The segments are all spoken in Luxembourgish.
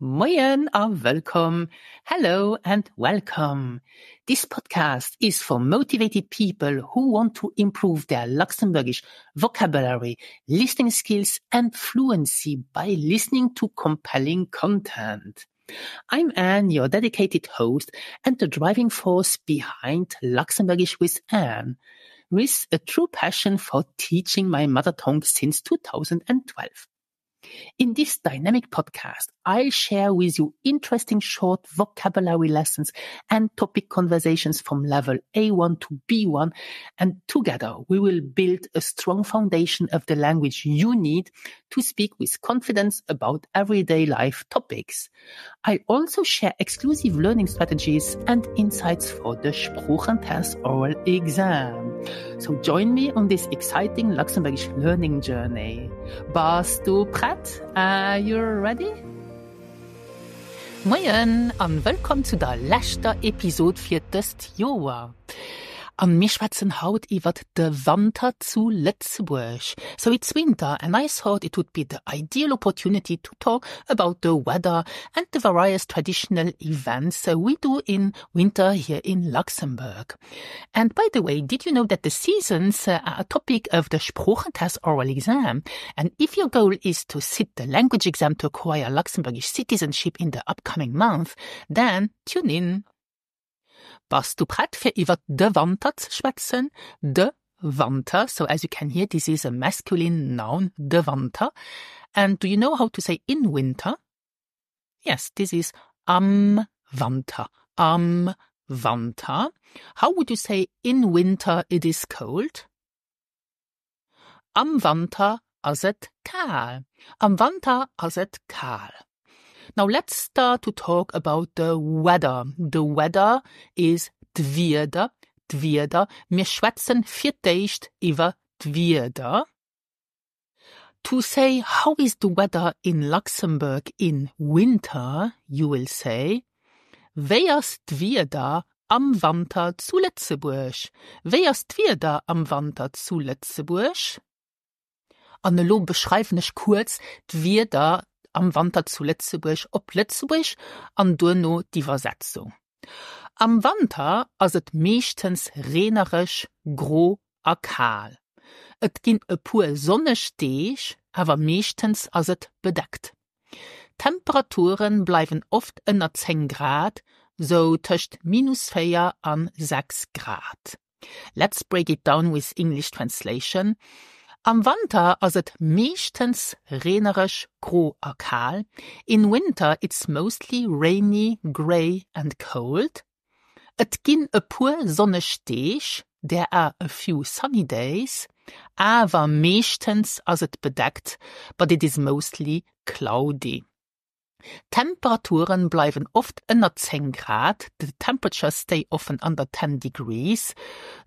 Moien a wëllkomm! Hello and welcome! This podcast is for motivated people who want to improve their Luxembourgish vocabulary, listening skills and fluency by listening to compelling content. I'm Anne, your dedicated host and the driving force behind Luxembourgish with Anne, with a true passion for teaching my mother tongue since 2012. In this dynamic podcast, I'll share with you interesting short vocabulary lessons and topic conversations from level A1 to B1 and together we will build a strong foundation of the language you need to speak with confidence about everyday life topics. I also share exclusive learning strategies and insights for the Sproochentest oral exam. So join me on this exciting Luxembourgish learning journey. Bass du prett? Are you ready? Moien an wëllkomm zu der leschter Episod fir dëst Joer. An mir schwätzen haut iwwert de Wanter zu Lëtzebuerg. So it's winter and I thought it would be the ideal opportunity to talk about the weather and the various traditional events we do in winter here in Luxembourg. And by the way, did you know that the seasons are a topic of the Sproochentest oral exam? And if your goal is to sit the language exam to acquire Luxembourgish citizenship in the upcoming month, then tune in. Bass du prett fir iwwer de Wanter ze schwätzen? De Wanter, so as you can hear, this is a masculine noun, de Wanter. And do you know how to say in winter? Yes, this is am Wanter, am Wanter. How would you say in winter it is cold? Am Wanter ass et kal. Am Wanter ass et kal. Now let's start to talk about the weather. The weather is d'Wieder, d'Wieder. Mir schwätzen fir d'éischt iwwer d'Wieder. To say how is the weather in Luxembourg in winter, you will say, Wéi ass d'Wieder am Wanter zu Lëtzebuerg? Wéi ass d'Wieder am Wanter zu Lëtzebuerg? An elo beschreiwen ech kuerz d'Wieder am Wanter zu Lëtzebuerg op Lëtzebuergesch an duerno d'Iwwersetzung. Am Wanter ass et meeschtens reenereg, gro a kal. Et ginn e puer sonneg Deeg, awer meeschtens ass et bedeckt. D'Temperature bleiwen oft ënner 10 Grad, sou tëscht minus 4 an 6 Grad. Let's break it down with English translation, Am Wanter ass et meeschtens reenereg, gro a kal. In winter it's mostly rainy, grey and cold. Et ginn e puer sonneg Deeg, there are a few sunny days, awer meeschtens ass et bedeckt, but it is mostly cloudy. D'Temperature bleiwen oft ënner 10 Grad, the temperatures stay often under 10 degrees,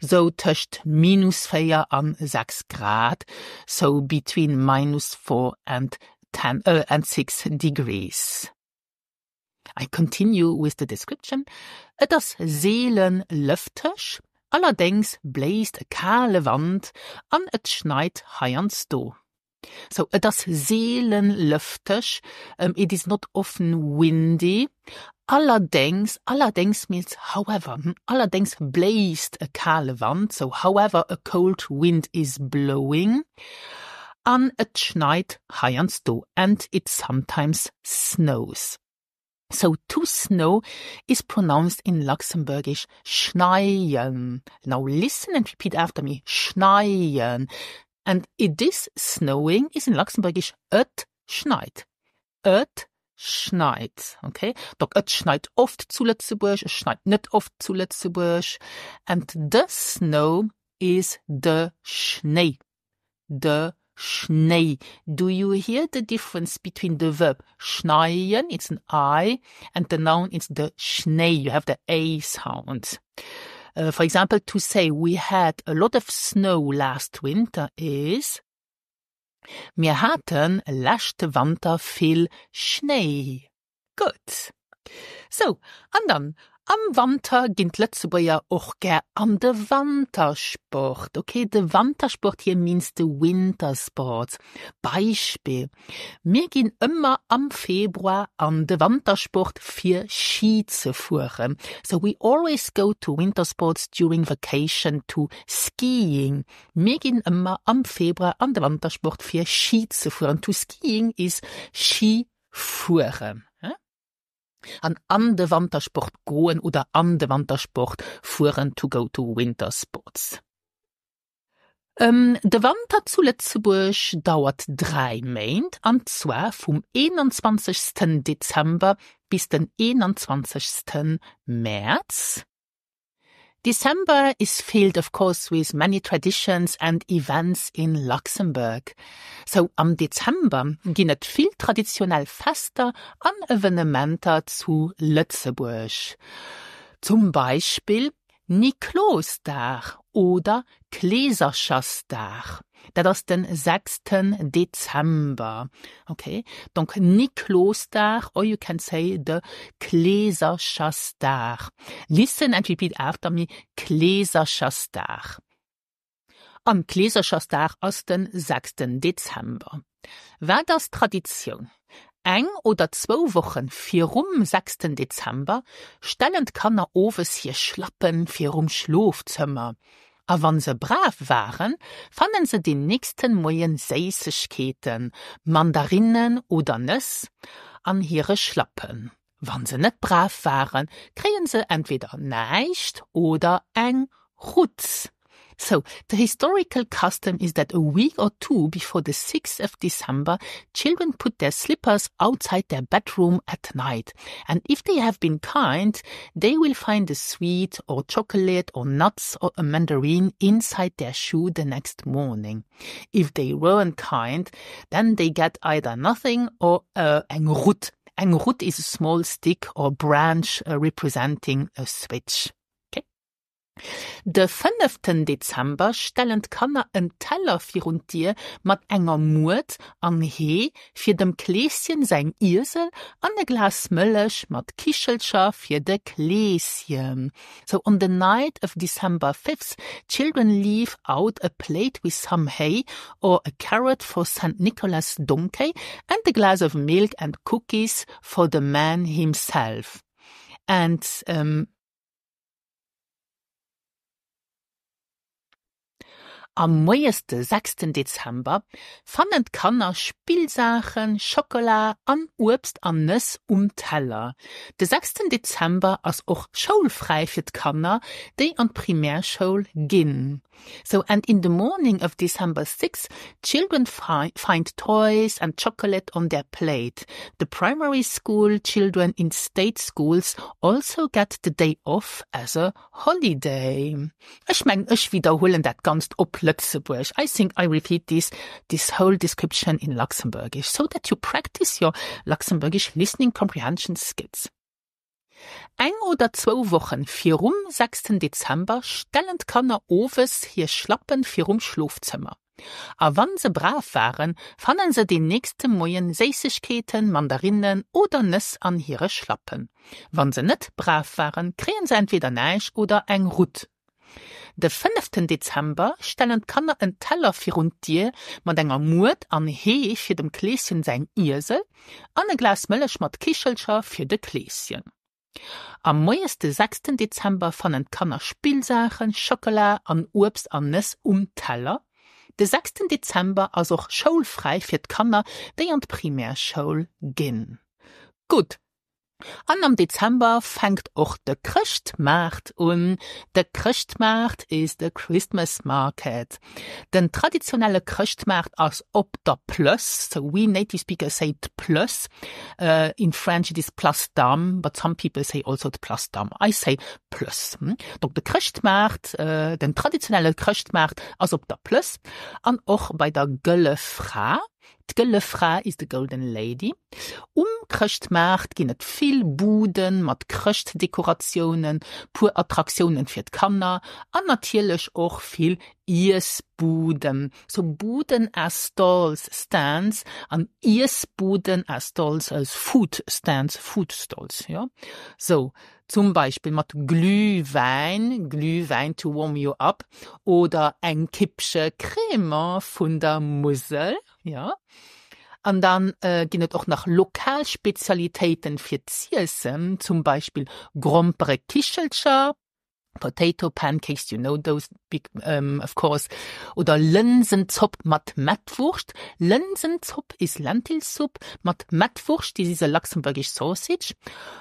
sou tëscht minus 4 an 6 Grad, so between minus 4 and 10, and 6 degrees. I continue with the description, Et ass seele lëfteg, allerdéngs bléist e kale Wand an et schneit heiansdo. So et ass seele lëfteg, it is not often windy, allerdéngs, allerdéngs means however, allerdéngs bléist e kale Wand, so however a cold wind is blowing, an et schneit heiansdo, and it sometimes snows. So to snow is pronounced in Luxembourgish schneien. Now listen and repeat after me, schneien. And it is snowing is in Luxembourgish et schneit. Et schneit. Okay? Donc et schneit oft zu Lëtzebuerg, et schneit net oft zu Lëtzebuerg. And the snow is de Schnéi. De Schnéi. Do you hear the difference between the verb schneien, it's an I, and the noun it's de Schnéi, you have the A sound. Uh, for example, to say we had a lot of snow last winter is Mir hate leschte Wanter vill Schnéi. Gutt. Sou, an dann. Am Wanter ginn d'Lëtzebuerger och gär an de Wantersport. Ok, de Wantersport here means the winter sports. Beispill, Mir ginn ëmmer am Februar an de Wantersport fir Schi ze fueren. So we always go to winter sports during vacation to skiing. Mir ginn ëmmer am Februar an de Wantersport fir Schi ze fueren. To skiing is Schi fueren. An an de Wantersport goen oder an de Wantersport fueren, to go to winter sports. De Wanter zu Lëtzebuerg dauert 3 Méint, an zwar vum 21. Dezember bis den 21. Mäerz. December is filled of course with many traditions and events in Luxembourg. Sou am Dezember ginn et vill traditionell Fester an Evenementer zu Lëtzebuerg. Zum Beispill Niklosdag oder Kleeserchersdag, dat ass den sechsten Dezember. Ok, donc Niklosdag or you can say the Kleeserchersdag. Listen and repeat after me, Kleeserchersdag. An Kleeserchersdag ass den sechsten Dezember. Wat ass Traditioun? Eng oder zwou Wochen virum sechsten Dezember stellen d'Kanner owes hir Schlappen virum Schlofzëmmer. A wann se brav waren, fannen se den nächsten Moien Séissegkeeten, Mandarinnen oder Nëss an hire Schlappen. Wann se net brav waren, kréien se entweder näischt oder eng Rutz. So, the historical custom is that a week or two before the 6th of December, children put their slippers outside their bedroom at night. And if they have been kind, they will find a sweet or chocolate or nuts or a mandarin inside their shoe the next morning. If they weren't kind, then they get either nothing or uh, eng Rutt. Eng Rutt is a small stick or branch uh, representing a switch. Okay. De fënneften Dezember stellen d'Kanner en Teller virun d'Dier mat enger Muert an Hee fir dem Kleeschen säin Iesel an e Glas Mëllech mat Kichelcher fir de Kleeschen. So on the night of December 5th, children leave out a plate with some hay or a carrot for Saint Nicholas' donkey and a glass of milk and cookies for the man himself. And um, Am Moies de sechsten Dezember fannen d'Kanner Spillsaachen, Schockela an Uebst an Nëss um Teller. De sechsten Dezember ass och schoulfräi fir d'Kanner, déi an d'Primärschoul ginn. So and in the morning of December 6, children fi find toys and chocolate on their plate. The primary school children in state schools also get the day off as a holiday. Ech mengen, ech widderhuelen dat Ganzt op Lëtzebuerg. I think I repeat this this whole description in Luxembourgish, so that you practice your Luxembourgish listening comprehension skills. Eng oder zwou Wochen virum sechsten Dezember stellen d'Kanner owes hir Schlappen virum Schlofzëmmer. A wann se brav waren, fannen se den nächste Moien Séissegkeeten, Mandarinnen oder Nëss an hire Schlappen. Wann se net brav waren, kréien se entweder näischt oder eng Rutt. De fënneften Dezember stellen d'Kanner en Teller virun d'Dier mat enger Muert an Hee fir dem Kleeschen säin Iesel an e Glas Mëllech mat Kichelcher fir de Kleeschen. Am Moies de sechsten Dezember fannen d'Kanner Spillsaachen, Schockela an Uebst an Nëss um Teller. De sechsten Dezember ass och schoulfräi fir d'Kanner, déi an d'Primärschoul ginn. Gutt, An am Dezember fänkt och de Chrëschtmaart un. De Chrëschtmaart is the Christmas market. Den traditionelle Chrëschtmaart ass op der Plëss, so we native speakers say d'Plëss, in French it is Place d'Armes, but some people say also d'Place d'Armes, I say Plëss. Donc de Chrëschtmaart, den traditionelle Chrëschtmaart ass op der Plëss an och bei der Gëlle Fra. D'Gëlle Fra is the Golden Lady. Um Chrëschtmaart ginn et vill Buden mat Chrëschtdekoratiounen, puer Attraktiounen fir d'Kanner an natierlech och vill Iessbuden. So Buden are stalls, stands an Iessbuden are stalls as food stands, food stalls, jo. Sou zum Beispill mat Glühwäin, Glühwäin to warm you up, oder eng Kippche Crémant vun der Musel, jo. An dann ginn et och nach lokal Spezialitéiten fir z'iessen, zum Beispill Gromperekichelcher, Potato pancakes, you know those big, um, of course, oder Lënsenzopp mat Mettwurscht. Lënsenzopp is lentil soup mat Mettwurscht, this is a Luxembourgish sausage.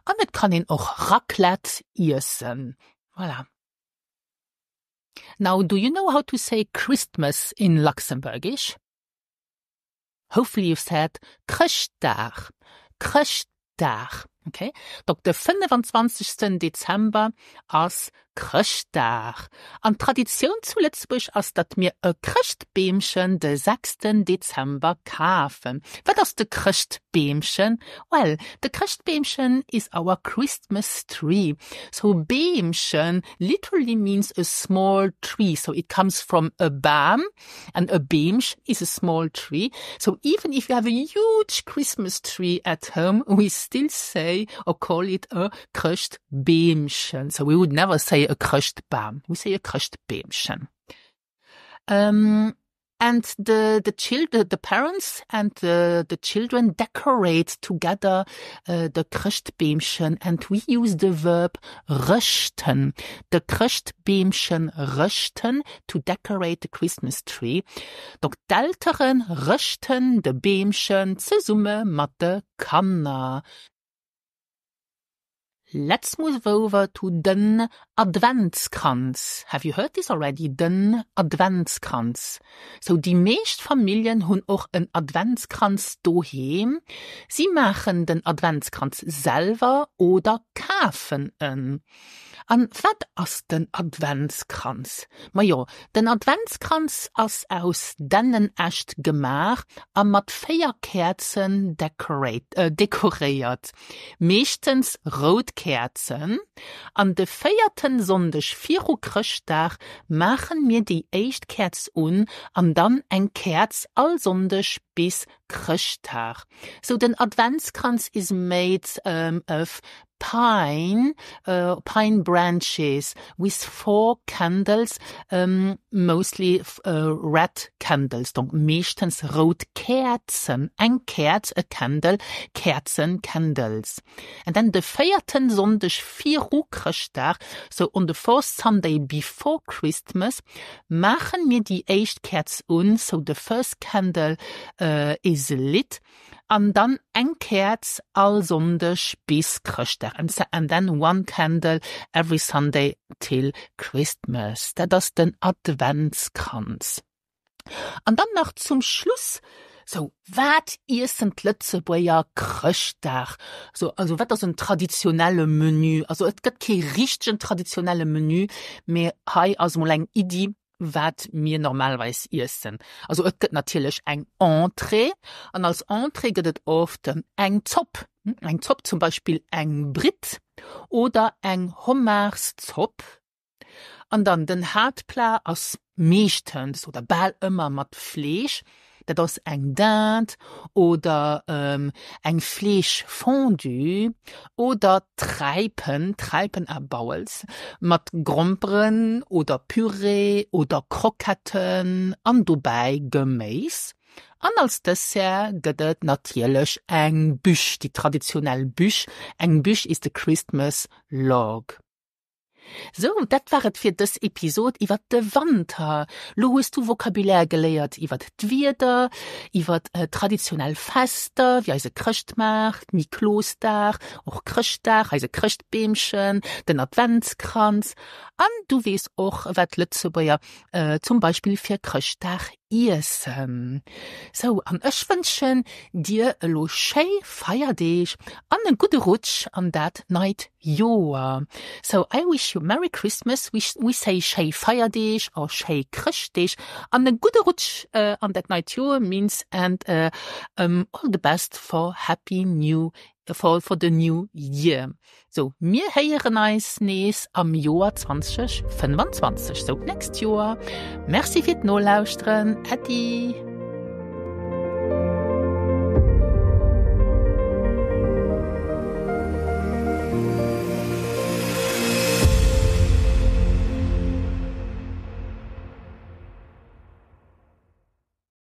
An et kann een och Raclette iessen. Voilà. Now, do you know how to say Christmas in Luxembourgish? Hopefully you've said Chrëschtdag, Chrëschtdag, okay? Donc de 25. Dezember ass Chrëschtdag. An d'Traditioun zu Lëtzebuerg ass, datt mir e Chrëschtbeemchen de 6. Dezember kafen. Wat ass de Chrëschtbeemchen? Well, de Chrëschtbeemchen is our Christmas tree. So Beemchen literally means a small tree, so it comes from e Bam. And a beemch is a small tree. So even if you have a huge Christmas tree at home, we still say or call it a Chrëschtbeemchen. So we would never say a Chrëschtbam. We say a Chrëschtbeemchen. Um, and the the children, the parents and the the children decorate together uh, the Chrëschtbeemchen, and we use the verb rëschten. De Chrëschtbeemchen rëschten to decorate the Christmas tree. Donc d'Eltere rëschten de Beemchen zesumme mat de Kanner. Let's move over to den Adventskranz. Have you heard this already? Den Adventskranz. So déi meescht Familljen hunn och en Adventskranz doheem. Si maachen den Adventskranz selwer oder kafen en. An wat ass den Adventskranz? Majo, den Adventskranz ass aus Dännenäscht gemaach a mat 4 Käerzen dekoréiert, meeschtens rout Käerzen. An de véierten Sonndeg viru Chrëschtdag maachen mir déi éischt Käerz un an dann eng Käerz all Sonndeg bis Chrëschtdag. So den Adventskranz is made of pine, uh, pine branches with four candles, um, mostly uh, red candles, donc meeschtens rout Käerzen, eng Käerz, a candle, Käerzen, candles. And then de véierten Sonndeg viru Chrëschtdag, so on the fourth Sunday before Christmas, maachen mir déi éischt Käerz un, so the first candle uh, is lit, An dann eng Käerz all Sonndeg bis Chrëschtdag, and then one candle every Sunday till Christmas. Dat ass den Adventskranz. An dann nach zum Schluss, sou, wat iessen d'Lëtzebuerger Chrëschtdag? Sou, also wat ass en traditionelle Menü? Also et gëtt kee richtegen traditionelle Menü, mee hei ass mol eng Iddi, wat mir normalerweis iessen. Also et gëtt natierlech eng Entrée an als Entrée gëtt et oft eng Zopp, eng Zopp zum Beispill eng Britt oder eng Hommarszopp. An dann den Haaptplat ass meeschtens oder bal ëmmer mat Fleesch. Dat ass eng Dinde oder eng Fleeschfondue oder Träipen, Träipen a Bowls mat Gromperen oder Püree oder Kroketten an dobäi Geméis. An als Dessert gëtt et natierlech eng Bûche, déi traditionell Bûche. Eng Bûche is the Christmas log. Sou, dat war et fir dës Episod iwwert de Wanter. Lo hues du Vocabulaire geléiert iwwert d'Wieder, iwwert traditionell Fester wéi eise Chrëschtmaart, Niklosdag, och Chrëschtdag, eise Chrëschtbeemchen, den Adventskranz an du weess och, wat d'Lëtzebuerger zum Beispill fir Chrëschtdag. Iessen. Sou, an ech wënschen dir elo schéi Feierdeeg an e gudde Rutsch an dat neit Joer. So, I wish you Merry Christmas, we, we say schéi Feierdeeg or schéi Chrëschtdeeg an e gudde Rutsch an dat neit Joer means and all the best for happy new for, for the new year. Sou, mir héieren eis nees am Joer 2025, sou d'nächst Joer. Merci fir d'Nolauschteren. Äddi!